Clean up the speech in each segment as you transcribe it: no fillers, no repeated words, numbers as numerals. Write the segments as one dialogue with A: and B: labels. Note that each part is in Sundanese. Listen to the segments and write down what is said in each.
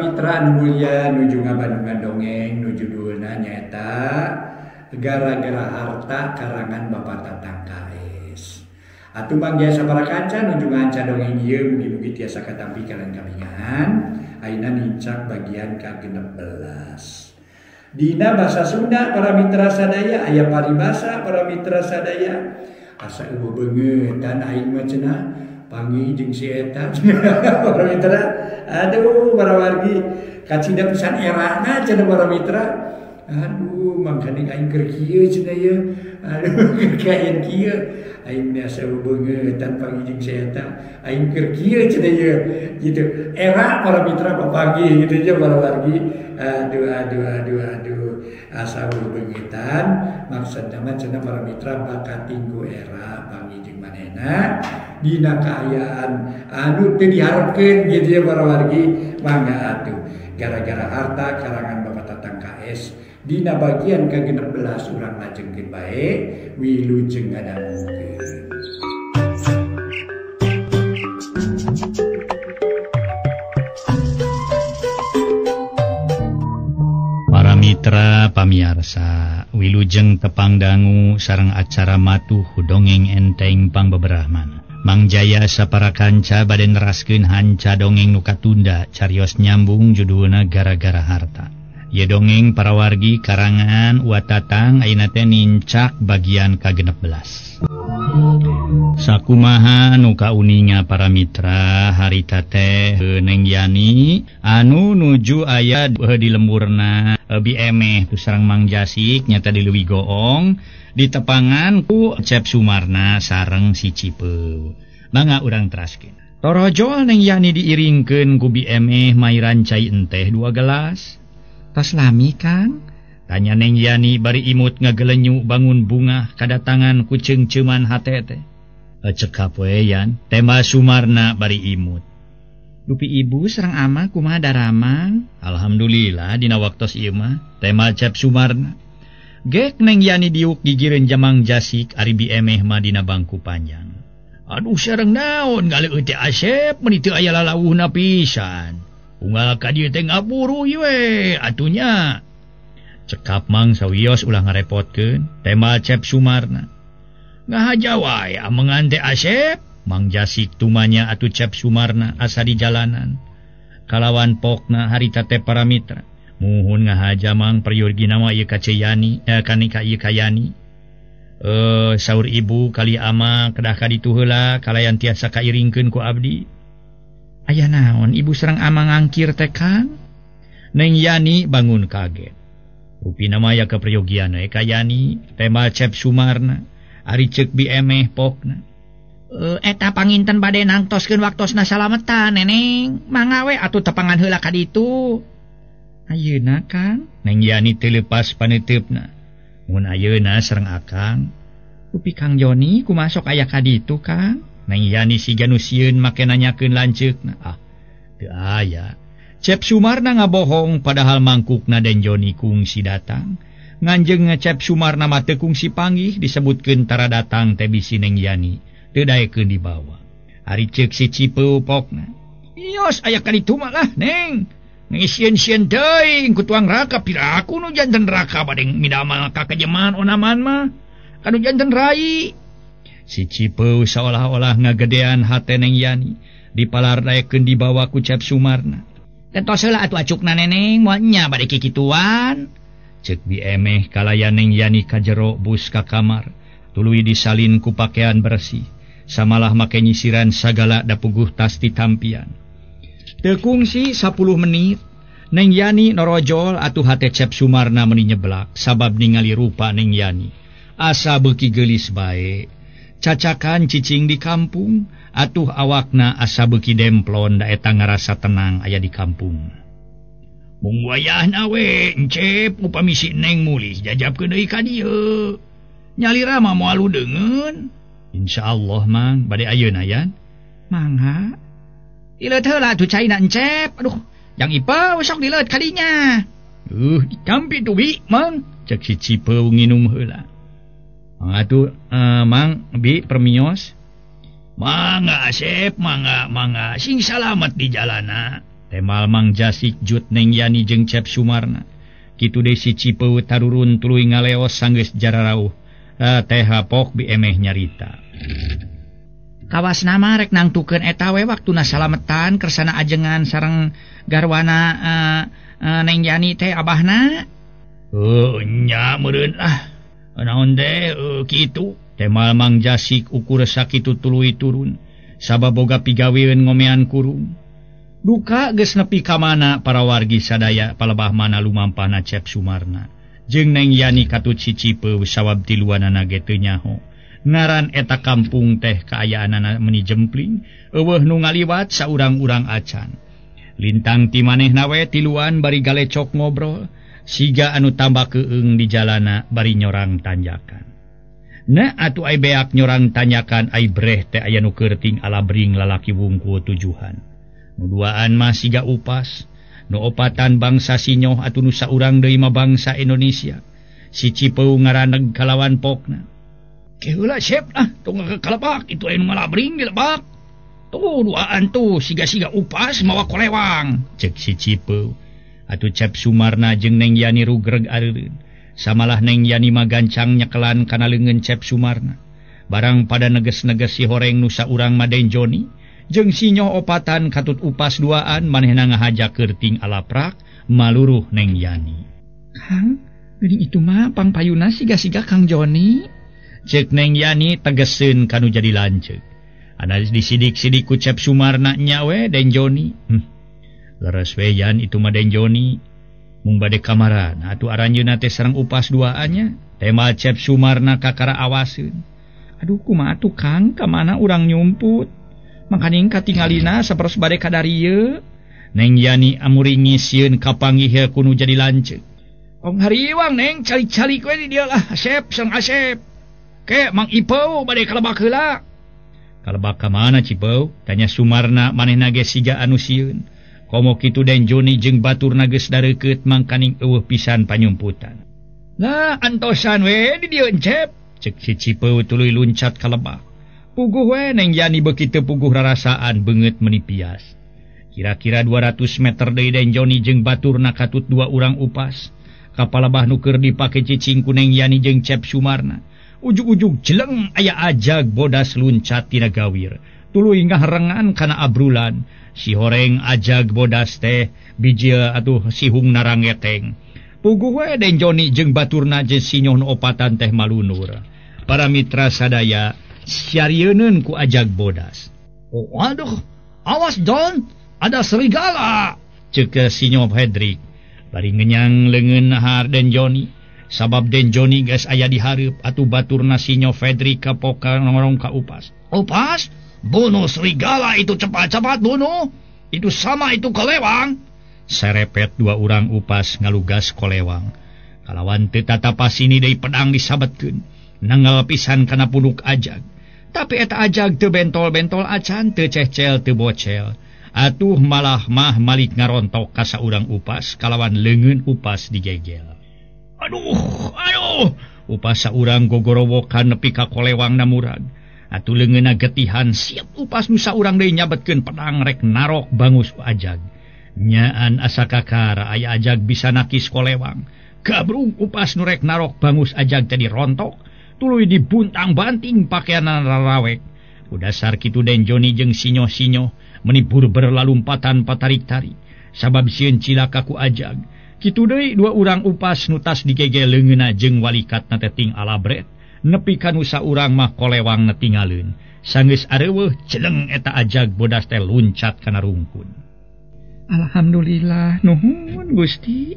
A: mitra anu mulia nuju ngabandungan dongeng nu judulna nyaeta Gara-gara Harta karangan Bapak Tatang KS. Atuh mangga sabaraha kanca nuju nganca dongeng ieu mugi-mugi tiasa katampi kalian kabingahan. Ayeuna nincak bagian ka-16. Dina bahasa Sunda para mitra sadaya aya paribasa para mitra sadaya asa eueuh beungeut aing mah cenah panggih jeung si eta para mitra aduh para wargi kacida pisan erana cenah para mitra aduh mangkaning aing keur kieu cenah ieu aduh keur kaen kieu aing asa beungeut panggih jeung si eta aing keur kieu cenah ieu gitu era para mitra papanggih gitu nya para wargi aduh aduh aduh aduh asa beungetan maksudna mah cenah para mitra bakating ku era panggih jeung manehna dina kaayaan anu teu diharepkeun gitu ya para wargi mangga atuh Gara-gara Harta karangan Bapak Tatang KS dina bagian ka-16 urang lajengkeun bae wilujeng ngadangukeun.
B: Para mitra pamiarsa wilujeng tepang dangu sareng acara matuh dongeng enteng pangbeberahman. Mang Jaya sapara kanca bade neraskeun hanca dongeng nu katunda carios nyambung judulna Gara-gara Harta. Ieu dongeng para wargi karangan Wa Tatang ayeuna teh nincak bagian ka-16. Sakumaha nu kauninga para mitra harita teh Neng Yani anu nuju aya di lemburna Bi Emeh tu sareng Mang Jasik nyata di Leuwi Goong ditepangan ku Cep Sumarna sareng si Cipeu. Mangga urang teraskeun. Torojol Neng Yani diiringkeun ku Bi Emeh mairan cai enteh 2 gelas. Tos lami Kang? Tanya Neng Yani bari imut ngagelenyu bangun bungah kadatangan ku ceungceuman hate teh. Cekap we Yan, tema Sumarna bari imut. Dupi ibu sareng ama kumaha daramang? Alhamdulillah dina waktos ieu mah, tema Cep Sumarna. Gek Neng Yani diuk gigireun jamang Jasik ari Bi Emeh mah dina bangku panjang. Aduh sareng naon galeueut teh Asep meuni teu aya lalawuhna pisan. Unggal ka dieu teh ngaburu we atunya. Cekap Mang sawios ulah ngarepotkeun, tema Cep Sumarna. Ngahaja wae amengan teh Asep, Mang Jasik tumanya atuh Cep Sumarna asa di jalanan. Kalawan pokna harita teh para mitra. Muhun ngahaja Mang peryorgina mah ieu ka Ceyani, kanika ieu ka Yani. Saur ibu kali ama kedah ka ditu heula kalayan tiasa kairingkeun ku abdi. Aya naon ibu sareng ama ngangkir teh Kang? Neng Yani bangun kaget. Rupina mah aya kaperyogian we ka Yani, tema Cep Sumarna. Ari ceuk Bi Emeh pokna. Eta panginten bade nangtoskeun waktosna salametan Neneng. Mangga we atuh tepangan heula ka ditu. Ayeuna Kang? Neng Yani teu leupas paneuteup-na. Mun ayeuna sareng akang. Rupi Kang Joni kumaha sok aya ka ditu Kang? Neng Yani siga nu sieun make nanyakeun lanceukna. Ah, teu aya. Cep Sumarna ngabohong padahal mangkukna Den Joni kungsi datang. Nganjeng Cep Sumarna mah teu kungsi panggih disebutkeun tara datang teh bisi Neng Yani teu daekeun dibawa. Ari ceuk si Cipeu pokna. Ios aya ka ditu mah lah Neng. Ngisieun-sieun teuing ku tuang raka piraku nu janten raka bade midamel ka kejeman onaman mah. Kanu janten rai. Si Cipeu seolah-olah ngagedean hate Neng Yani dipalar daekeun dibawa ku Cep Sumarna. Gentos heula atuh acukna Neneng moal nya bade kikituan. Ceuk Bi Emeh kalayan Neng Yani ka jero bus ka kamar tuluy disalin ku pakaian bersih samalah make nyisiran sagala dapuguh tas ditampian. Teu kungsi 10 menit Neng Yani norojol atuh hate Cep Sumarna meuni nyeblak sabab ningali rupa Neng Yani asa beuki geulis bae. Cacakan cicing di kampung atuh awakna asa beuki demplon da eta ngarasa tenang aya di kampung. Mung wayahna we Encep upami si Neng mulih jajabkeun deui ka dieu. Nyalira mah moal ludeungeun. Insyaallah Mang bade ayeuna Yan. Mangga. Dileut heula atuh caina Encep. Aduh, jang Ipa sok dileut kadinya. Ditampi tuh Bi, Mang. Cek si Cipeu nginum heula. Atuh Mang Bi permios. Mangga Asep, mangga mangga sing salamet di jalana. Temal Mang Jasik jut Neng Yani jeung Cep Sumarna. Kitu deui si Cipeu tarurun tuluy ngaleos sanggeus jararauh. Teh pok bi emeh nyarita. Kawas nama rek nangtukeun eta we waktuna salametan kersana ajengan sareng garwana Neng Yani teh abahna. Heuh nya meureun ah. Naon teh kitu. Temal Mang Jasik ukur sakitu tuluy turun. Sabab boga pigaweun ngomean kurung. Duka geus nepi ka mana para wargi sadaya palebah mana lumampahna Cep Sumarna. Jeung Neng Yani katut si Cipeu sawab tiluanana ge teu nyaho. Ngaran eta kampung teh kaayaanana meuni jempling, eueuh nu ngaliwat saurang-urang acan. Lintang ti manehna we tiluan bari galecok ngobrol, siga anu tambah keung di jalana bari nyorang tanjakan. Nah atuh ai beak nyorang tanjakan ai breh teh aya nu keurting alabring lalaki wungkul tujuhan. Nu duaan mah siga upas, nu opatan bangsa Sinyoh atuh nu saurang deui mah bangsa Indonesia. Si Cipeu ngaraneg kalawan pokna. Keheula sep ah tong kalebak itu aya nu malabring di lebak. Tuh duaan tuh siga-siga upas mawa kolewang. Cek si Cipeu. Atuh Cep Sumarna jeung Neng Yani rugreg areureun. Samalah Neng Yani mah gancang nyekelan kana leungeun Cep Sumarna. Barang pada neges-neges si horeng nu saurang mah Den Joni jeung Sinyoh opatan katut upas duaan manehna ngahaja keurting alaprak maluruh Neng Yani. Kang, geuning itu mah pangpayuna siga-siga Kang Joni. Cek Neng Yani tegeseun kanu jadi lanceuk. Ana disidik-sidik ku Cep Sumarna nya we Den Joni. Leres we yan itu mah Den Joni. Mung bade kamarana atuh aranjeunna teh sareng upas duaannya. Tema Cep Sumarna kakara awaseun. Aduh kumaha atuh Kang, ka mana urang nyumput? Mangkaning katingalina saperos bade kadarieu. Neng Yani amuringis sieun kapanggih ku nu jadi lanceuk. Ong hariwang Neng calik-calik we di dieu lah Asep sareng Asep. Ke Mang Ipeu bade kalebak heula. Kalebak ka mana Cipeu? Tanya Sumarna manehna ge siga anu sieun. Komo kitu Den Joni jeung baturna geus dareukeut mangkaning eueuh pisan panyumputan. Lah antosan we di dieu Encep. Cek si Cipeu tuluy luncat ka lebak. Puguh we Neng Yani beuki teu puguh rarasaan beungeut meuni pias. Kira-kira 200 meter deui Den Joni jeung baturna katut dua urang upas. Ka palebah nu keur dipake cicing ku Neng Yani jeung Cep Sumarna. Ujug-ujug jeleng aya ajag bodas luncat tina gawir. Tuluy ngaharengan kana abrulan. Si horeng ajag bodas teh bijil atuh sihung narangeteng. Puguh we Den Joni jeung baturna jeung Sinyoh nu opatan teh malunur. Para mitra sadaya siarieun ku ajag bodas. Oh, aduh, awas Don, ada serigala. Ceuk Sinyoh Hedrik. Bari ngenyang leungeun nahar Den Joni. Sabab Den Joni geus aya di hareup atuh baturna Sinyo Fedri kapoka ngorong ka upas. Upas, bunuh serigala itu cepat-cepat bunuh. Itu sama itu kolewang. Serepet dua urang upas ngalugas kolewang. Kalawan teu tatapasini deui pedang disabetkeun. Nanggal pisan kana punuk ajag. Tapi eta ajag teu bentol-bentol acan, teu cecel teu bocel. Atuh malah mah malik ngarontok ka saurang upas kalawan leungeun upas digegel. Aduh, aduh, upas saurang gogorowokan nepi ka kolewang namurag. Atuh leungeunna getihan siap upas nu saurang deui nyabetkeun pedang rek narok bangus ajag. Nyaan asa kakara aya ajag bisa nakis kolewang. Gabrung upas nu rek narok bangus ajag teh dirontok, tuluy dibuntang-banting pakeanana rarawek. Ku dasar kitu Den Joni jeung Sinyoh-sinyoh meuni burber lalumpatan patarik-tarik. Sabab sieun cilaka ku ajag. Kitu deui dua urang upas nu tas digegel leungeunna jeung walikatna teh ting alabret. Nepi ka nu saurang mah kolewang na tingaleun. Sanggeus areuweuh jeleng eta ajag bodas teh luncat kana rungkun. Alhamdulillah nuhun Gusti.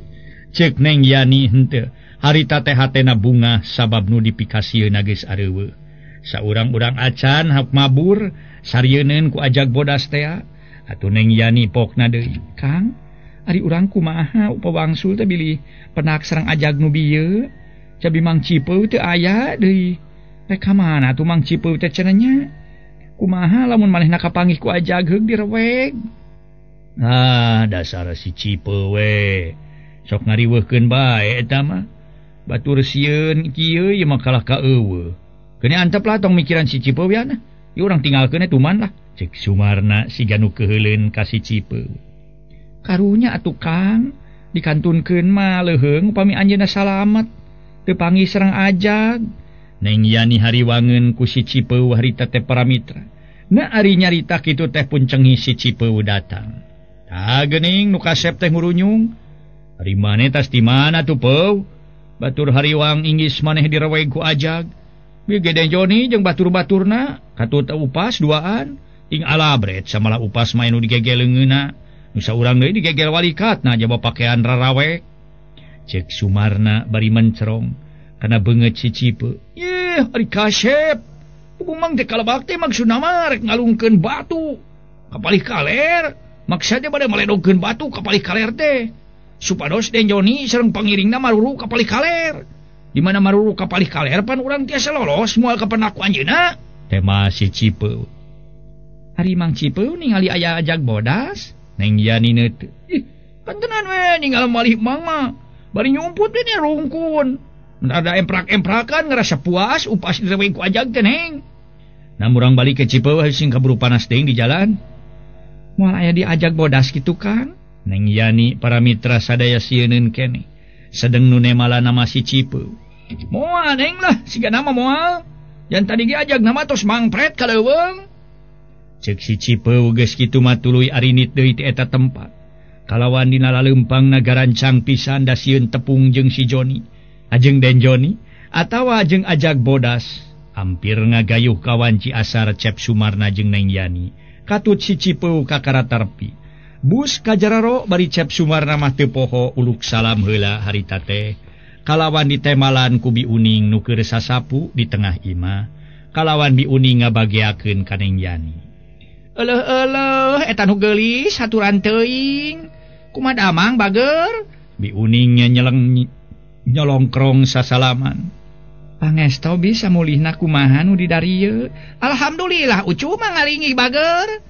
B: Ceuk Neng Yani henteu. Harita teh hatena bungah sabab nu dipikasieunna geus areuweuh. Saurang-urang acan hak mabur sarieun ku ajag bodas tea. Atuh Neng Yani pokna deui, Kang, ari urang kumaha upawangsul teh bilih penak sareng ajag nu bieu. Cabi Mang Cipeu teu aya deui. Rek ka mana atuh Mang Cipeu teh cenah nya? Kumaha lamun manehna kapanggih ku ajag heug direweg. Ah, dasar si Cipeu we. Sok ngariweuhkeun bae eta mah. Batur sieun kieu ieu mah kalah ka eueuh. Keun antep lah tong mikiran si Cipeu we. Ieu urang tinggalkeun tuman lah. Cek Sumarna siga nu keuheuleun ka si Cipeu. Karunya atuh Kang, dikantunkeun mah leuheung upami anjeunna salamet. Teu panggih sareng ajag. Neng Yani hariwangeun ku si Cipeu harita teh para mitra. Na ari nyarita kitu teh puncengi si Cipeu datang. Tah geuning nu kasep teh ngurunyung. Ari maneh tas di mana tuh Peu? Batur hariwang inggis maneh direweg ku ajag. Bi gede Joni jeung batur-baturna katut upas duaan. Ing alabret samalah upas mah nu digegel leungeunna. Nu saurang deui digegel walikatna jaba pakean rarawek. Cek Sumarna bari mencerong kana beungeut si Cipeu. Yeh, ari kasep. Pugung mang teh kalebak teh maksudna mah rek ngalungkeun batu ka palih kaler. Maksudna bade maledogkeun batu ka palih kaler teh. Supados Den Joni sareng pangiringna maruru ka palih kaler. Di mana maruru ka palih kaler pan urang tiasa lolos moal ka penaku anjeunna. Tema si Cipeu. Ari Mang Cipeu ningali aya ajag bodas. Neng Yani neuteuh. Ih, kantenan we ninggal malih mang mah. Bari nyumput we rungkun. Ada emprak-emprakan ngerasa puas upas direweg ku ajag teh Neng. Nah murang balik ke Cipeu sing kaburu panas deing di jalan. Moal aya diajak bodas kitu Kang. Neng Yani para mitra sadaya sieuneun keneh. Sedeng nu nemala nama si Cipeu. Moal Neng lah siga nama moal. Yang tadi ge ajag nama tos mangpret ka leuweung. Ceuk si Cipeu geus kitu mah tuluy arinit deui ti eta tempat. Kalawan dina laleumpangna garancang pisan da sieun tepung jeung si Joni. Ajeng Den Joni atawa jeung ajag bodas. Hampir ngagayuh kawanci asar Cep Sumarna jeung Neng Yani. Katut si Cipeu kakaratarpi. Bus kajararo bari Cep Sumarna mah teu poho uluk salam heula harita teh. Kalawan ditemalan ku Bi Uning nu keur sasapu di tengah imah. Kalawan Bi Uning ngabageakeun ka Neng Yani. Eleuh-eleuh eta nu geulis haturan teuing. Kumaha damang bager? Bi Uning nyeleng nyolongkrong sasalaman. Pangesto bisa mulihna kumaha nu di darieu. Alhamdulillah ucu mah ngalingi bager.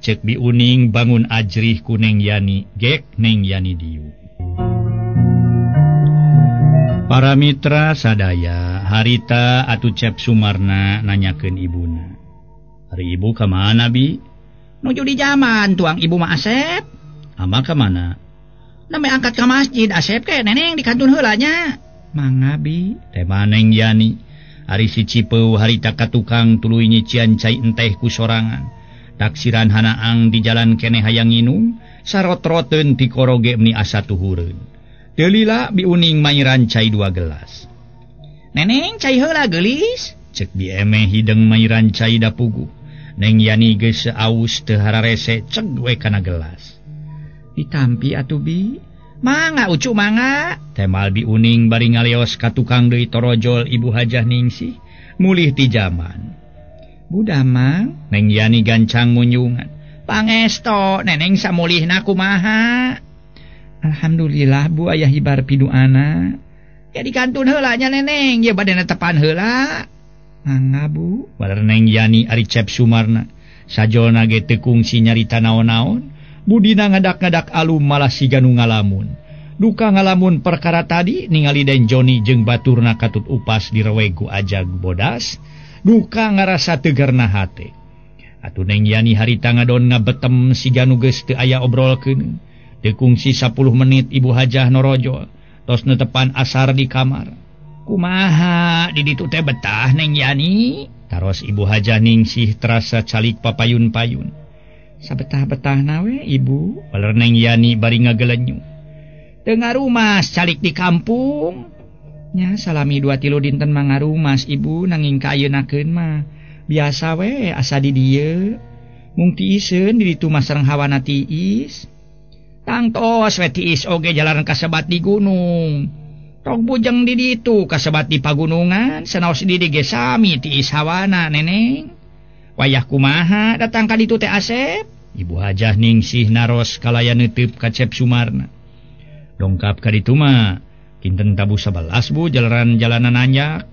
B: Cek Bi Uning bangun ajrih ku Neng Yani, gek Neng Yani diu. Para mitra sadaya, harita atuh Cep Sumarna nanyakeun ibuna. Ari ibu ka mana Bi? Nuju di jaman tuang ibu mah Asep. Ama ka mana? Name angkat ka masjid Asep ke neneng di kantun heula nya. Mangga Bi. Tema Neng Yani. Ari si Cipeu harita ka tukang tuluy nyician cai enteh ku sorangan. Taksiran hanaang di jalan keneh hayang nginum, sarotroteun ti koroge meni asa tuhureun. Teu lila Bi Uning mairan cai 2 gelas. Neneng cai heula geulis. Cek Bi Emeh hideung mairan cai dapuguh. Neng Yani geus aus teu hararese ceg we kana gelas. Ditampi atuh Bi. Mangga ucu mangga. Temal Bi Uning bari ngaleos ka tukang deui torojol Ibu Hajah Ningsih mulih ti jaman. Bu damang, Neng Yani gancang munjungan. Pangesto neneng samulihna kumaha? Alhamdulillah Bu aya hibar piduana. Ya dikantun heula nya neneng, ye bade netepan heula. Mangga Bu. Baler Neng Yani ari Cep Sumarna. Sajolna ge teu kungsi nyarita naon-naon. Budina ngadak-ngadak alum malah siga nu ngalamun. Duka ngalamun perkara tadi ningali Den Joni jeung baturna katut upas direweg ku ajag bodas. Duka ngarasa tegerna hate. Atuh Neng Yani harita ngadon ngabetem siga nu geus teu aya obrolkeun. Teu kungsi 10 menit Ibu Hajah norojol tos netepan asar di kamar. Kumaha di ditu teh betah Neng Yani? Taros Ibu Hajah Ningsih terasa calik papayun-payun. Sabetah-betahna we Ibu. Baler Neng Yani bari ngagelenyu. Teu ngarumas calik di kampung. Nya salami 2-3 dinten mah ngarumas Ibu nanging ka ayeuna-keun mah biasa we asa di dieu. Mung tiiseun di ditu mah sareng hawana tiis. Tangtos we tiis oge jalaran kasebat di gunung. Tong bujeng di ditu kasebat di pagunungan sanaos di dieu ge sami tiis hawana neneng. Wayah kumaha datang ka ditu teh Asep? Ibu Hajah Ningsih naros kalayan neuteub ka Cep Sumarna. Dongkap ka ditu mah kinten tabuh 11 Bu jalaran jalanan nanjak.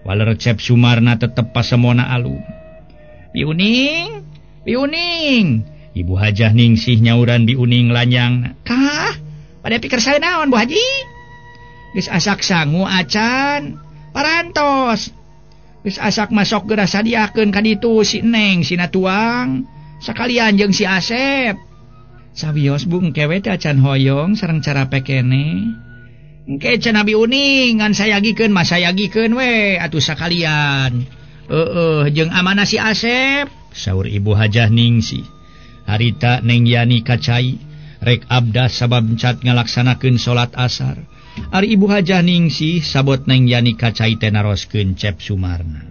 B: Waler Cep Sumarna tetep pasemona alum. Bi Uning, Bi Uning. Ibu Hajah Ningsih nyauran Bi Uning lanyang. Kah? Pada pikir saya naon Bu Haji? Geus asak sangu acan, parantos. Geus asak masok geura sadiakeun ka ditu si Neng sina tuang, sakalian jeung si Asep. Sawios Bu engke we teh acan hoyong sareng cara pekene. Engke cenah Abi uning ngan sayagikeun mah sayagikeun we atuh sakalian. Heeh jeung amanah si Asep, saur Ibu Hajah Ningsih. Harita Neng Yani kacai rek abdas sabab cat ngalaksanakeun salat asar. Ari Ibu Hajah Ningsih sabot Neng Yani kacai teh naroskeun Cep Sumarna.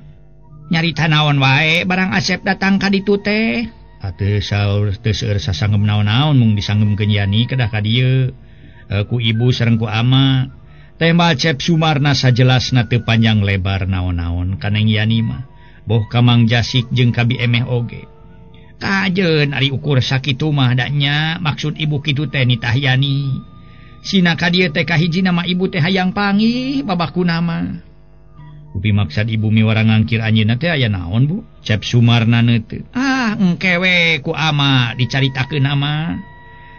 B: Nyarita naon wae barang Asep datang ka ditu teh. Atuh saur teu seueur sasanggem naon-naon mung disanggemkeun Yani kedah ka dieu. Ku ibu sareng ku ama. Tema Cep Sumarna sajelasna teu panjang lebar naon-naon ka Neng Yani mah. Boh ka Mang Jasik jeung ka Bi Emeh oge. Kajeun ari ukur sakitu mah da nya maksud ibu kitu teh nitah Yani. Sina ka dieu teh kahiji nama ibu teh hayang panggih babakuna mah. Upi maksad ibu miwara ngangkir anjeunna teh aya naon Bu? Cep Sumarna neuteut. Ah, engke we ku ama dicaritakeun ama.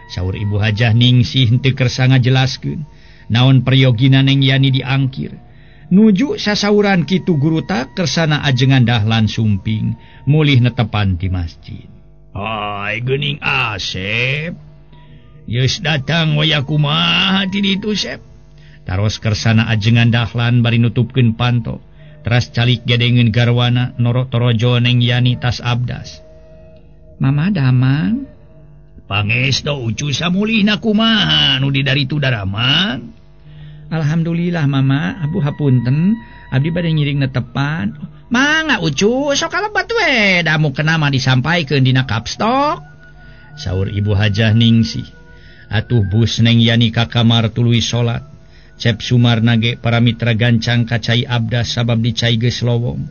B: Saur Ibu Hajah Ningsih henteu kersa ngajelaskeun naon peryogina Neng Yani diangkir. Nuju sasauran kitu guruta kersana ajengan Dahlan sumping mulih netepan di masjid. Hai geuning Asep. Geus datang waya kumaha ti ditu Sep? Taros kersana ajengan Dahlan bari nutupkeun panto. Teras calik gedengeun garwana norok torojo Neng Yani tas abdas. Mama damang. Pangesto ucu samulihna kumaha nu di daritu daramang. Alhamdulillah mama, abu hapunten, abdi bade ngiring netepan. Mangga ucu, sok kalebat we, damu kenama disampaikeun dina kapstok. Saur Ibu Hajah Ningsih. Atuh bus Neng Yani ka kamar tuluy salat. Cep Sumarna ge para mitra gancang ka cai abdas sabab di cai geus lowong.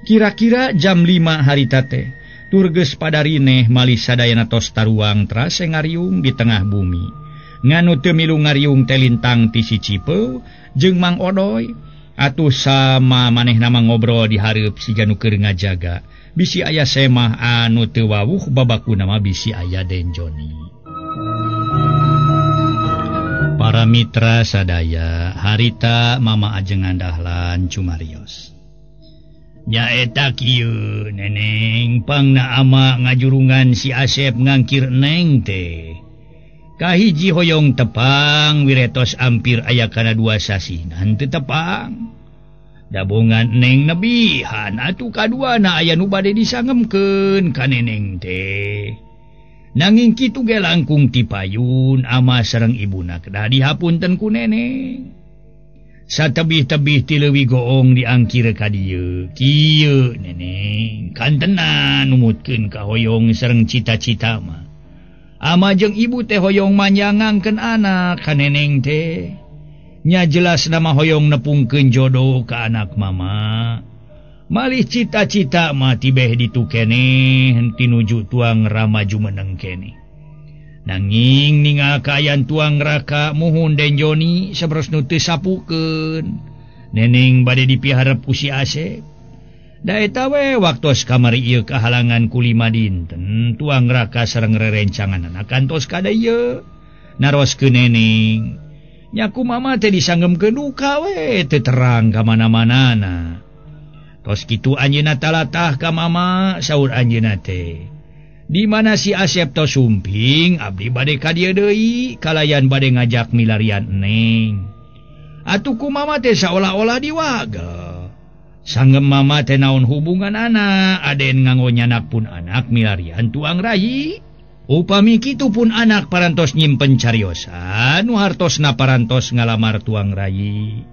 B: Kira-kira jam 5 harita teh, tur geus padarineh malih sadayana tos taruang trase ngariung di tengah bumi. Nganu teu milu ngariung teh lintang ti si Cipeu jeung Mang Odoy. Atuh sama manehna mah ngobrol di hareup siga nu keur ngajaga. Bisi aya semah anu teu wawuh babakuna mah bisi aya Den Joni. Para mitra sadaya, harita Mama ajengan Dahlan cumarios. Nyaeta kieu neneng pangna ama ngajurungan si Asep ngangkir neng teh. Kahiji hoyong tepang wiretos ampir aya kana 2 sasinan teu tepang. Dabongan neng nebihan atuh kaduana aya nu bade disangemkeun ka neneng teh. Nanging kitu ge langkung ti payun ama sareng ibuna kedah dihapunten ku neneng. Satebih-tebih ti leuwih goong diangkir ka dieu. Kieu neneng kantenan numutkeun ka hoyong sareng cita-cita mah. Ama jeung ibu teh hoyong manjangangkeun anak ka neneng teh. Nya jelas nama hoyong nepungkeun jodoh ka anak mama. Malih cita-cita mah tibeh ditu keneh tinuju tuang rama jumeneng keneh. Nanging ningal kaayaan tuang raka muhun Den Joni saberos nu teu sapukeun. Neneng bade dipiharep ku si Asep. Da eta we waktos kamari ieu kahalangan ku 5 dinten tuang raka sareng rerencanganana kantos ka dieu. Naroskeun neneng. Nya ku mama teh disanggemkeun duka we teu terang ka mana-manana. Tos kitu anjeunna talatah ka mama saur anjeunna teh. Di mana si Asep tos sumping abdi bade ka dieu deui kalayan bade ngajak milarian neng. Atuh ku mama teh saolah-olah diwagel. Sanggem mama teh naon hubungan anak aden nganggo nyanak pun anak milarian tuang rayi. Upami kitu pun anak parantos nyimpen cariosan nu hartosna parantos ngalamar tuang rayi.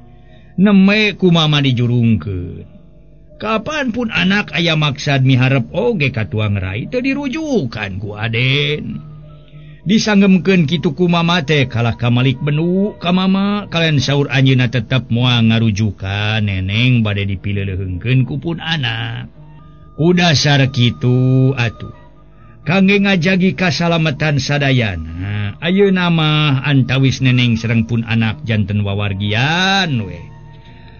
B: Neme ku mama dijurungkeun. Kapan pun anak aya maksad miharep oge ka tuang rai teu dirujukan ku aden. Disanggemkeun kitu ku mama teh kalah kamalik benu ka mama kalian saur anjeunna tetep moal ngarujukan neneng bade dipileuleheungkeun ku pun anak. Ku dasar kitu atuh. Kangge ngajagi kasalametan sadayana, ayeuna mah antawis neneng sareng pun anak janten wawargian we.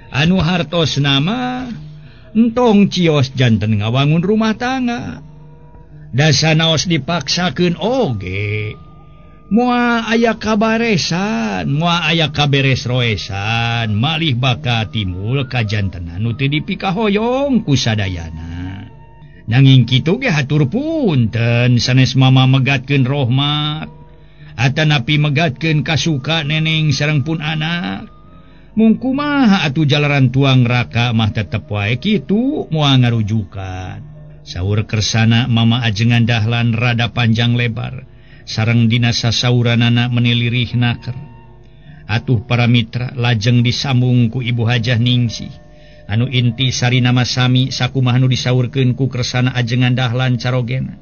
B: Anu hartosna mah entong cios janten ngawangun rumah tangga. Dasa naos dipaksakeun oge. Moal aya kabaresan, moal aya kaberes roesan, malih baka timbul kajantenan nu teu dipikahoyong ku sadayana. Nanging kitu ge hatur punten sanes mama megatkeun rohmat. Atanapi megatkeun kasuka neneng sareng pun anak. Mung kumaha atuh jalaran tuang raka mah tetep wae kitu moal ngarujukan. Saur Kersana Mama Ajengan Dahlan rada panjang lebar sareng dina sasauranana menilirih naker. Atuh para mitra lajeng disambung ku Ibu Hajah Ningsih anu inti sarinama sami sakumaha nu disaurkeun ku Kersana Ajengan Dahlan carogena.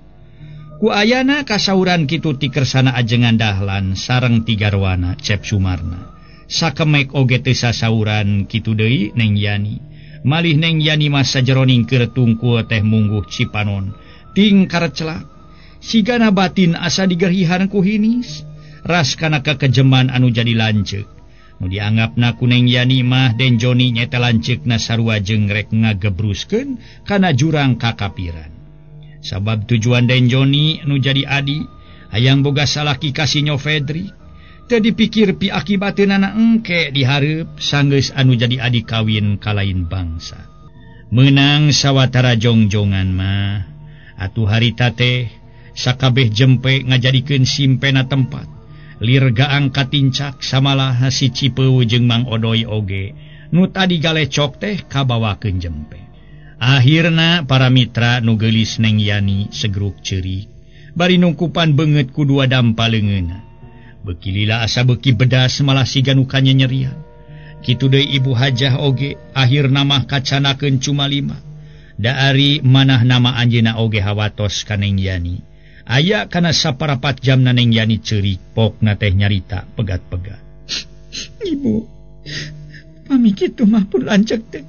B: Ku ayana kasauran kitu ti Kersana Ajengan Dahlan sareng tigarwana Cep Sumarna. Sakemek oge teu sasauran kitu deui Neng Yani. Malih Neng Yani mah sajeroning keur tungkul teh mungguh cipanon tingkar celak. Sigana batin asa digerihan ku hinis. Ras kana kakejeman anu jadi lanceuk. Nu dianggapna ku Neng Yani mah Den Joni nyeta lanceukna sarua jeung rek ngagebruskeun kana jurang kakapiran. Sabab tujuan Den Joni nu jadi adi hayang boga salaki ka Sinyo Fedri. Teu dipikir pi akibateunana engke dihareup sanggeus anu jadi adi kawin ka lain bangsa. Meunang sawatara jongjongan mah atuh harita teh sakabeh jempe ngajadikeun simpena tempat. Lir gaang katincak samalah si Cipeu jeung Mang Odoy oge nu tadi galecok teh kabawakeun jempe. Akhirna para mitra nu geulis Neng Yani segruk ceurik bari nungkupan beungeut ku dua dampa leungeunna. Beuki lila asa beuki bedas malah siga nu kanyanyerian. Kitu deui Ibu Hajah oge akhirna mah kacanakeun cuma lima. Da ari manah nama anjeunna oge hawatos ka Neng Yani. Aya kana saparapat jamna Neng Yani ceurik pokna teh nyarita pegat-pegat. Ibu, pami kitu mah pun lanceuk teh.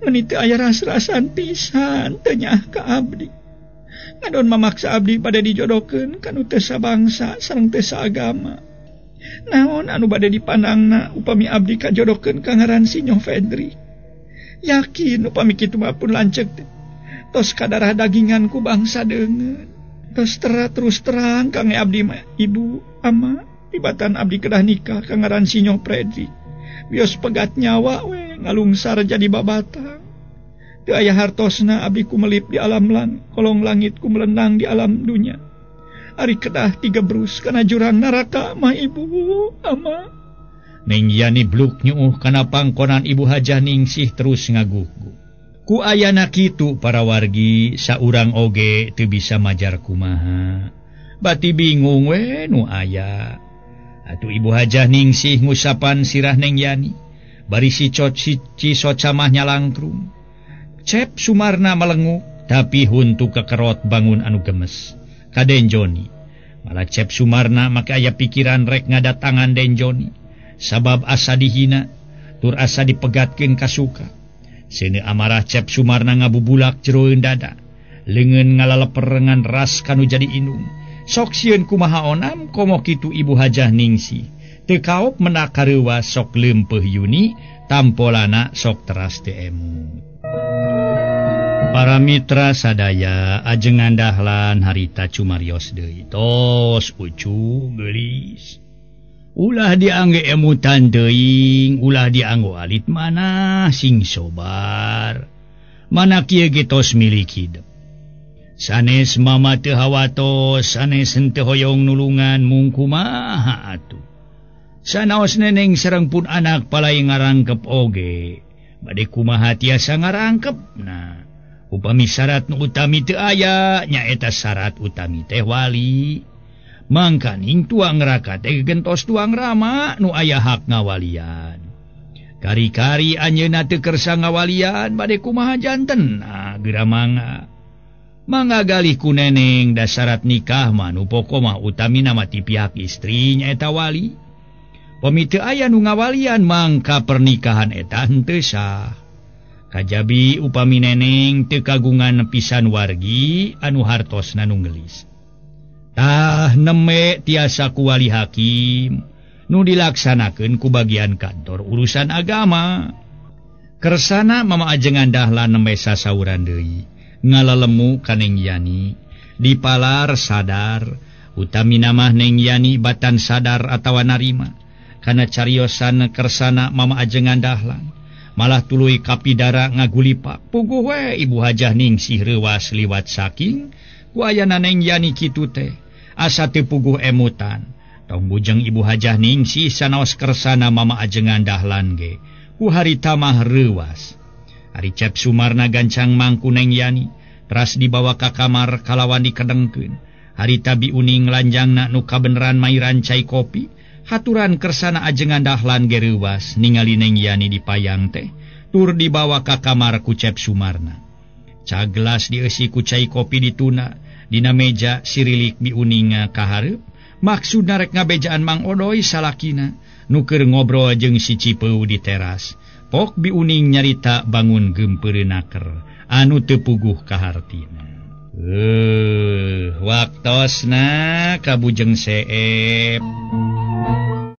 B: Meni teu aya ras-rasan pisan teu nyaah ka abdi. Ngadon mamaksa abdi bade dijodohkeun ka nu teu sabangsa sareng teu saagama. Naon anu bade dipandangna upami abdi kajodohkeun ka ngaran Sinyo Fedri. Yakin upami kitu mah pun lanceuk teh. Tos kadarah dagingan ku bangsa deungeun. Tos terus terang kang abdi mah ibu ama tibatan abdi kedah nikah ka ngaran Sinyo Fredri. Bios pegat nyawa we ngalungsar jadi babatang. Teu aya hartosna abdi ku melip di alam lang, kolong langit ku melendang di alam dunya. Ari kedah tigebrus kana jurang neraka mah ibu ama. Neng Yani bluk nyuuh kana pangkonan Ibu Hajah Ningsih terus ngagugu. Ku ayana kitu para wargi saurang oge teu bisa majar kumaha. Bati bingung we nu aya. Atuh Ibu Hajah Ningsih ngusapan sirah Neng Yani. Bari si Cisoca mah nyalangkrung. Cep Sumarna melenguk tapi huntu kekerot bangun anu gemes ka Den Joni. Malah Cep Sumarna make aya pikiran rek ngadatangan Den Joni. Sabab asa dihina tur asa dipegatkeun kasuka. Seuneu amarah Cep Sumarna ngabubulak jeroeun dada. Leungeun ngalaleperengan ras kanu jadi indung. Sok sieun kumaha onam komo kitu Ibu Hajah Ningsih. Teu kaop menak kareuwas sok leumpeuh Yuni tampolana sok teras teu emut. Para mitra sadaya Ajengan Dahlan harita cumarios deui tos ucu geulis. Ulah diangge emutan teuing, ulah dianggo alit manah sing sobar. Mana kieu ge tos milik hidep. Sanes mama teu hawatos, sanes henteu hoyong nulungan mung kumaha atuh. Sanaos neneng sareng pun anak palai ngarangkep oge. Bade kumaha tiasa ngarangkep nah. Upami syarat nu utami teu aya, nyaeta syarat utami teh wali. Mangkaning tuang raka teh gentos tuang rama nu aya hak ngawalian. Kari-kari anjeunna teu kersa ngawalian bade kumaha janten nah geura mangga. Mangga galih ku neneng da syarat nikah mah nu pokok mah utamina mah ti pihak istri nyaeta wali. Pami teu aya nu ngawalian mangka pernikahan eta henteu sah. Kajabi upami neneng teu kagungan pisan wargi anu hartosna nu geulis. Tah neme tiasa ku wali hakim nu dilaksanakeun ku bagian kantor urusan agama. Kersana Mama Ajengan Dahlan nembe sasauran deui ngalalemu ka Neng Yani dipalar sadar utamina mah Neng Yani batan sadar atawa narima kana cariosan Kersana Mama Ajengan Dahlan. Malah tuluy kapidara ngagulipak puguh we Ibu Hajah Ningsih reuwas liwat saking ku ayana Neng Yani kitu teh asa teu puguh emutan Tong bujeng Ibu Hajah Ningsih sanaos kersana mama ajengan Dahlan ge. Ku harita mah reuwas. Ari Cep Sumarna gancang mangku Neng Yani, teras dibawa ka kamar kalawan dikedengkeun. Harita biuning lanjangna nu kabeneran mairan cai kopi, haturan kersana ajengan Dahlan ge reuwas ningali Neng Yani dipayang teh, tur dibawa ka kamar ku Cep Sumarna. Cagelas dieusi ku cai kopi dituna, dina meja sirilik biuninga kahareup, maksudna rek ngabejaan Mang Odoy salakina. Nu keur ngobrol jeung si Cipeu di teras. Pok biuning nyarita bangun geumpeureun naker anu teu puguh kahartina. Waktosna ka Bujeng Seep.